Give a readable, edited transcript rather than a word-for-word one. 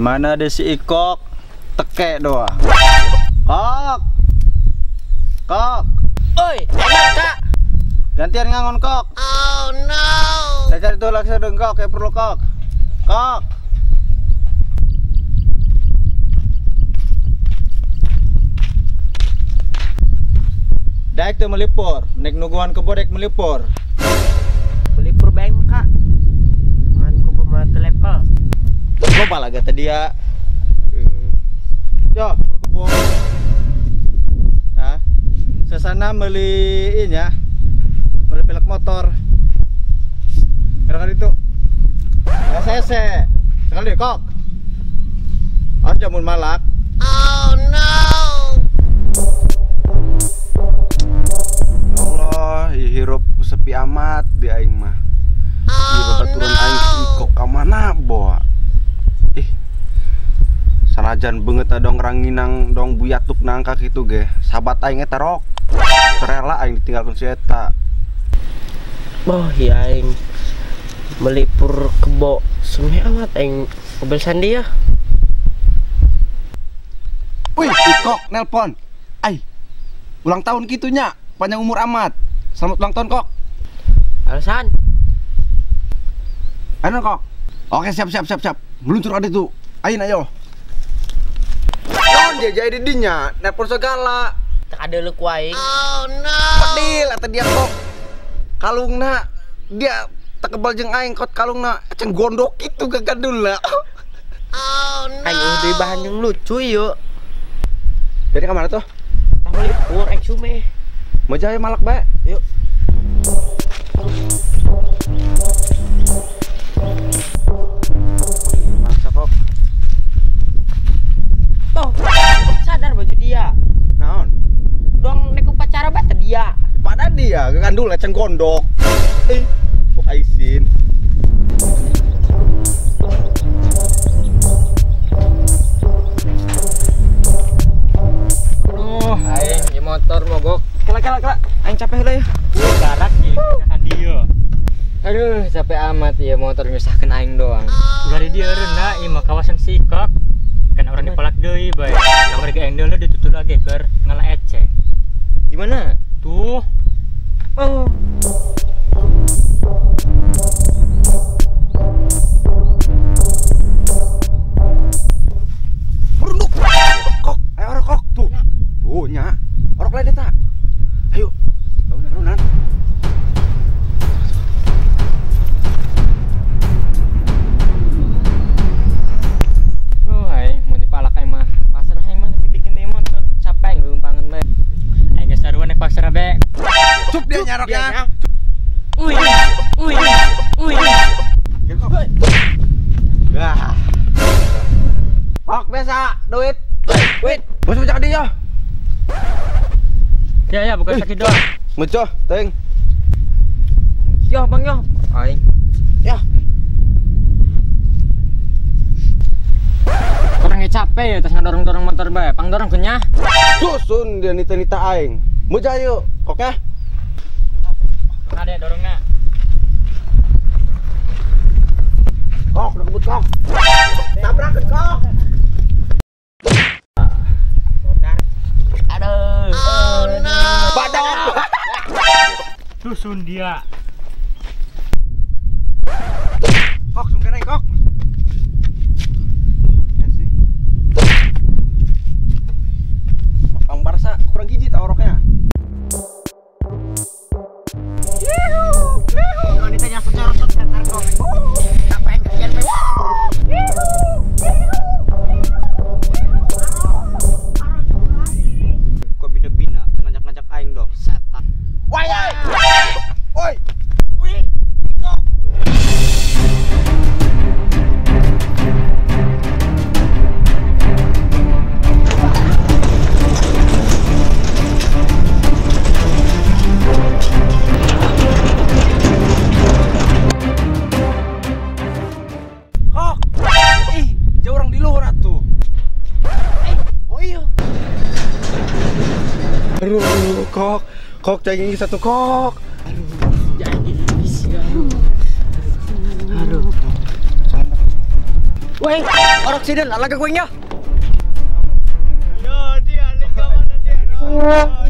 Di mana ada si Ikok? Tekek doang. Kok. Kok. Oi, enak Kak. Gantian ngangon kok. Oh no. Saya cari tuh laksa dengkok kayak perlu kok. Kok. Daik tuh melipur, nek nungguan kebo dek melipur. Melipur bae Kak. Mangan kebo mah telepel. Kok malah gak tadi ya. Yo, berkebun. Hah? Sesana beli ini ya. Beli pelek motor. Kira-kira itu. Ya sese. Sekali kok. Harus jamun malak. Oh no. Allah, hirup sepi amat di aing mah. Ieu babaturan aing si Ikok ka mana boa. Ih. Sanajan beungeut dong ranginang dong buyatuk nangka kitu ge. Sahabat aing eta rok. Terela aing ditinggalkeun si eta. Oh, iya aing melipur kebo seme amat aing mobil sandi ya. Wih, Ikok nelpon. Ai. Ulang tahun kitunya, panjang umur amat. Selamat ulang tahun, Kok. Alasan. Ayo, Kok. Oke, siap. Meluncur ada itu. Ayo, ayo. Non, dia jadi dinya, nelpon segala. Tak ada lu aing. Oh no. Pedil atau dia kok. Kalungna dia tekebal jeung aing kot kalungna ceng gondok itu gagadul lah. Oh no. Ayo deui bahan yang lucu yuk. Jadi ke mana tuh? Tah melipur aing sume. Mau jaya malak bae. Yuk. Mangsa kok. Oh, sadar baju dia. Naon? Dong nek upacara bae teh dia. Pada dia gandul leceng gondok. Eh, bok aisin. Aduh, aing ieu motor mogok. Kela. Aing capek heula ya. Garak ieu ka dieu. Aduh, capek amat ieu motor nyusahkeun aing doang. Ulah di dieu reuna ieu mah kawasan si Ikok. Kan urang dipalak deui bae. Kamar ge aing deuleu ditutur lagi keur ngala ecek. Di mana? Tuh. Oh. Merunduk. Kok, ayo orok kok tuh. Tuh nya. Orok lain eta. Ayo. Launan. Duh, aing mun dipalak aing mah. Pasar aing mah dibikin deui motor. Capek aing lumpangan bae. Aing geus sarua nek pasar bae. Cup dia nyaroknya. Uy. Ya kok. Dah. Kok biasa duit. Duit. Bos bocah dia. Ya, bukan sakit doang. Mecoh, teng. Yo, Bang yo. Aing. Ya. Orangnya capek ya terus ngedorong-dorong motor bae. Pang dorong kenyah. Dusun dia nita-nita aing. Meja yuk, koknya. Dorong deh, dorongna. Kok, udah kebut kok. Tabrakan kok. Aduh. Oh no. Badak. Dusun dia. Kok, sungkan aing kok. Ya sih. Pang Barsa kurang hiji tah oroknya. Kok bina-bina ngajak-ngajak aing dong. Setan. Wayai. Oi. Wih. Ikok. Kok. Ih, jauh orang di luhur atuh. Oh iya. Aduh, kok. Kok cengeng satu kok. Aduh, jadi bisa. Aduh. Weh, orang sini lah lagi gue nya. Yo, dia lagi mana dia?